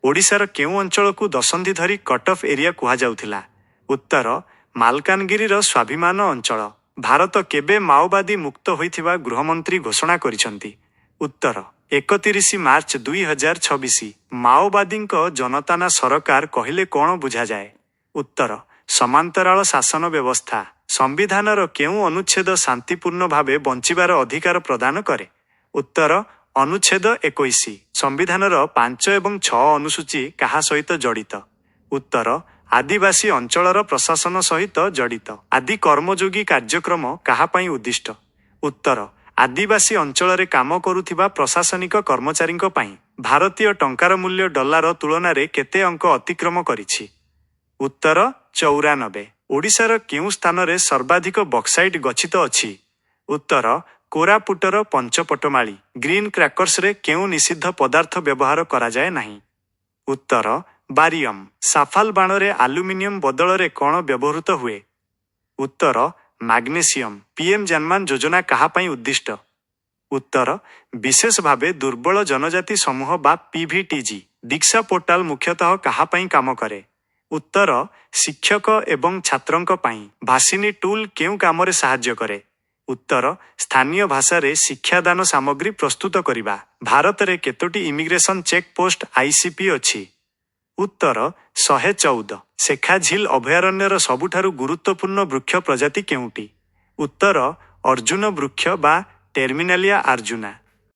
ଓଡ଼ିଶାର କେଉଁ ଅଞ୍ଚଳକୁ ଦଶନ୍ଧି ଧରି କଟ୍ ଅଫ୍ ଏରିଆ କୁହାଯାଉଥିଲା? ଉତ୍ତର, ମାଲକାନଗିରିର ସ୍ୱାଭିମାନ ଅଞ୍ଚଳ। ଭାରତ କେବେ ମାଓବାଦୀ ମୁକ୍ତ ହୋଇଥିବା ଗୃହମନ୍ତ୍ରୀ ଘୋଷଣା କରିଛନ୍ତି? ଉତ୍ତର, 31 ମାର୍ଚ୍ଚ 2026। ମାଓବାଦୀଙ୍କ ଜନତା ନା ସରକାର କହିଲେ କ'ଣ ବୁଝାଯାଏ? ଉତ୍ତର, ସମାନ୍ତରାଳ ଶାସନ ବ୍ୟବସ୍ଥା। ସମ୍ବିଧାନର କେଉଁ ଅନୁଚ୍ଛେଦ ଶାନ୍ତିପୂର୍ଣ୍ଣ ଭାବେ ବଞ୍ଚିବାର ଅଧିକାର ପ୍ରଦାନ କରେ? ଉତ୍ତର, ଅନୁଚ୍ଛେଦ 21। ସମ୍ବିଧାନର 5 ଏବଂ 6 ଅନୁସୂଚୀ କାହା ସହିତ ଜଡ଼ିତ? ଉତ୍ତର, ଆଦିବାସୀ ଅଞ୍ଚଳର ପ୍ରଶାସନ ସହିତ ଜଡ଼ିତ। ଆଦି କର୍ମଯୋଗୀ କାର୍ଯ୍ୟକ୍ରମ କାହା ପାଇଁ ଉଦ୍ଦିଷ୍ଟ? ଉତ୍ତର, ଆଦିବାସୀ ଅଞ୍ଚଳରେ କାମ କରୁଥିବା ପ୍ରଶାସନିକ କର୍ମଚାରୀଙ୍କ ପାଇଁ। ଭାରତୀୟ ଟଙ୍କାର ମୂଲ୍ୟ ଡଲାର ତୁଳନାରେ କେତେ ଅଙ୍କ ଅତିକ୍ରମ କରିଛି? ଉତ୍ତର, 94। ଓଡ଼ିଶାର କେଉଁ ସ୍ଥାନରେ ସର୍ବାଧିକ ବକ୍ସାଇଟ୍ ଗଚ୍ଛିତ ଅଛି? ଉତ୍ତର, କୋରାପୁଟର ପଞ୍ଚପଟମାଳି। ଗ୍ରୀନ୍ କ୍ରାକର୍ସରେ କେଉଁ ନିଷିଦ୍ଧ ପଦାର୍ଥ ବ୍ୟବହାର କରାଯାଏ ନାହିଁ? ଉତ୍ତର, ବାରିୟମ। ସାଫାଲ ବାଣରେ ଆଲୁମିନିୟମ ବଦଳରେ କ'ଣ ବ୍ୟବହୃତ ହୁଏ? ଉତ୍ତର, ମାଗ୍ନେସିୟମ। ପିଏମ୍ ଜନମାନ ଯୋଜନା କାହା ପାଇଁ ଉଦ୍ଦିଷ୍ଟ? ଉତ୍ତର, ବିଶେଷ ଭାବେ ଦୁର୍ବଳ ଜନଜାତି ସମୂହ ବା ପିଭିଟିଜି। ଦୀକ୍ଷା ପୋର୍ଟାଲ ମୁଖ୍ୟତଃ କାହା ପାଇଁ କାମ କରେ? ଉତ୍ତର, ଶିକ୍ଷକ ଏବଂ ଛାତ୍ରଙ୍କ ପାଇଁ। ଭାଷିନୀ ଟୁଲ୍ କେଉଁ କାମରେ ସାହାଯ୍ୟ କରେ? ଉତ୍ତର, ସ୍ଥାନୀୟ ଭାଷାରେ ଶିକ୍ଷାଦାନ ସାମଗ୍ରୀ ପ୍ରସ୍ତୁତ କରିବା। ଭାରତରେ କେତୋଟି ଇମିଗ୍ରେସନ ଚେକ୍ ପୋଷ୍ଟ, ଆଇସିପି ଅଛି? ଉତ୍ତର, 114। ଶେଖାଝିଲ ଅଭୟାରଣ୍ୟର ସବୁଠାରୁ ଗୁରୁତ୍ୱପୂର୍ଣ୍ଣ ବୃକ୍ଷ ପ୍ରଜାତି କେଉଁଟି? ଉତ୍ତର, ଅର୍ଜୁନ ବୃକ୍ଷ ବା ଟେର୍ମିନାଲିଆ ଆର୍ଜୁନା।